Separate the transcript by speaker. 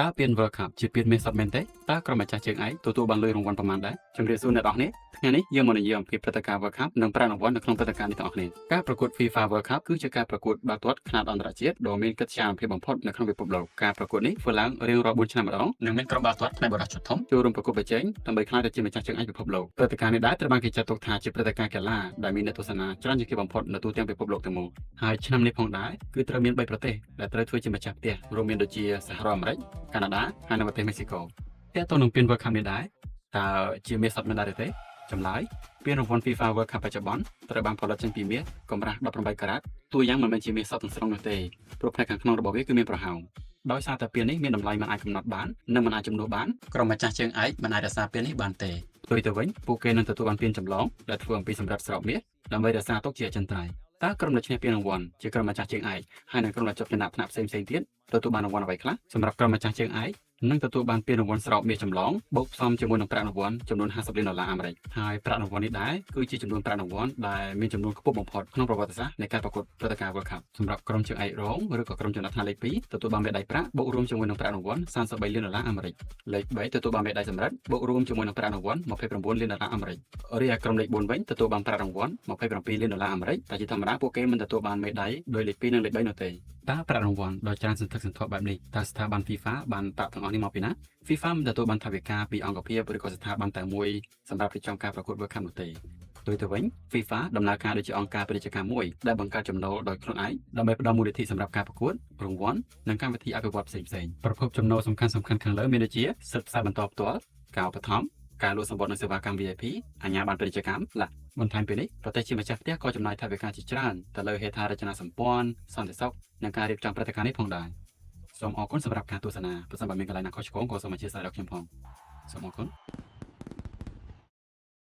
Speaker 1: តើពាន World Cup ជាពានមាសសុទ្ធមែនទេតើក្រុមម្ចាស់ជើងឯកទទួលបានលុយរង្វាន់ប៉ុន្មានដែរជម្រាបសួរអ្នកទាំងអស់គ្នាថ្ងៃនេះយើងមកនិយាយអំពីព្រឹត្តិការណ៍ World Cup និងប្រាក់រង្វាន់នៅក្នុងព្រឹត្តិការណ៍នេះទាំងអស់គ្នាការប្រកួត FIFA World Cup គឺជាការប្រកួតបាល់ទាត់ខ្នាតអន្តរជាតិដ៏មានកិត្យានុភាពបំផុតនៅក្នុងពិភពលោកការប្រកួតនេះធ្វើឡើងរៀងរាល់4ឆ្នាំម្ដងនិងមានក្រុមបាល់ទាត់ផ្នែកបុរសឈុតធំចូលរួមប្រកួតប្រជែងដើម្បីក្លាយទៅជាម្ចាស់ជើងឯកពិភពលោកព្រឹត្តិការណ៍នេះដែរត្រូវបានគេចាត់ទុកថាជាព្រឹត្តិការណ៍កីឡាដែលមានអ្នកទស្សនាច្រើនជាងគេបំផុតនៅទូទាំងពិភពលោកទាំងមូលហើយឆ្នាំនេះផងដែរគឺត្រូវមាន3ប្រទេសដែលត្រូវធ្វើជាម្ចាស់ផ្ទះរួមមានដូចជាសហរដ្ឋអាមេរិកកាណាដាហើយនិងប្រទេសមេស៊ីកូទាក់ទងនឹងពាន World Cup នេះដែរតើជាមាសសុទ្ធមែនដែរឬទេចម្លើយពានរង្វាន់ FIFA World Cup បច្ចុប្បន្នត្រូវបានផលិតចេញពីមាសកម្រាស់18ការ៉ាត់តួយ៉ាងមិនមែនជាមាសសុទ្ធទាំងស្រុងនោះទេព្រោះផ្នែកខាងក្នុងរបស់វាគឺមានប្រហោងដោយសារតែពាននេះមានតម្លៃមិនអាចកំណត់បាននិងមិនអាចជំនួសបានក្រុមម្ចាស់ជើងឯកមិនអាចរក្សាពាននេះបានទេផ្ទុយទៅវិញពួកគេនឹងទទួលបានពានចម្លងដែលធ្វើអំពីសំរឹទ្ធស្រោបមាសដើម្បីរក្សាទុកជាអចិន្ត្រៃយ៍តើក្រុមដែលឈ្នះពានរង្វាន់ជាក្រុមម្ចាស់ជើងឯកហើយនិងក្រុមដែលជាប់ចំណាក់ថ្នាក់ផ្សេងៗទៀតទទួលបានរង្វាន់អ្វីខ្លះសម្រាប់ក្រុមម្ចាស់ជើងឯកនឹងទទួលបានពានរង្វាន់ស្រោបមាសចម្លងបូកផ្សំជាមួយនឹងប្រាក់រង្វាន់ចំនួន50លានដុល្លារអាមេរិកហើយប្រាក់រង្វាន់នេះដែរគឺជាចំនួនប្រាក់រង្វាន់ដែលមានចំនួនខ្ពស់បំផុតក្នុងប្រវត្តិសាស្ត្រនៃការប្រកួតព្រឹត្តិការណ៍ World Cup សម្រាប់ក្រុមជើងឯករងឬក៏ក្រុមចំណាត់ថ្នាក់លេខ2ទទួលបានមេដាយប្រាក់បូករួមជាមួយនឹងប្រាក់រង្វាន់33លានដុល្លារអាមេរិកលេខ3ទទួលបានមេដាយសំរឹទ្ធបូករួមជាមួយនឹងប្រាក់រង្វាន់29លានដុល្លារអាមេរិករីឯក្រុមលេខ4វិញទទួលបានប្រាក់រង្វាន់27លានដុល្លារអាមេរិកតែជាធម្មតាពួកគេមិនទទួលបានមេដាយដោយលេខ2និងលេខ3នោះទេតើប្រាក់រង្វាន់ដ៏ច្រើនសន្ធឹកសន្ធាប់បែបនេះតើស្ថាប័ន FIFA បានប្រាក់ទាំងអស់នេះមកពីណា FIFA មិនទទួលបានថវិកាពីអង្គភាពឬក៏ស្ថាប័នតែមួយសម្រាប់រៀបចំការប្រកួត World Cup នោះទេផ្ទុយទៅវិញ FIFA ដំណើរការដូចជាអង្គការពាណិជ្ជកម្មមួយដែលបង្កើតចំណូលដោយខ្លួនឯងដើម្បីផ្ដល់មូលនិធិសម្រាប់ការប្រកួតរង្វាន់និងកម្មវិធីអភិវឌ្ឍផ្សេងៗប្រភពចំណូលសំខាន់ៗខាងលើមានដូចជាសិទ្ធិផ្សាយបន្តផ្ទាល់ការឧបត្ថម្ភការលក់សំបុត្រនិងសេវាកម្ម VIP អាជ្ញាប័ណ្ណពាណិជ្ជកម្មឡាបន្ថែមពីនេះប្រទេសជាម្ចាស់ផ្ទះក៏ចំណាយថវិកាជាច្រើនទៅលើហេដ្ឋារចនាសម្ព័ន្ធសន្តិសុខនិងការរៀបចំព្រឹត្តិការណ៍នេះផងដែរសូមអរគុណសម្រាប់ការទស្សនាប្រសិនបើមានកន្លែងណាខុសឆ្គងក៏សូមអធ្យាស្រ័យដល់ខ្ញុំផងសូមអរគុណ។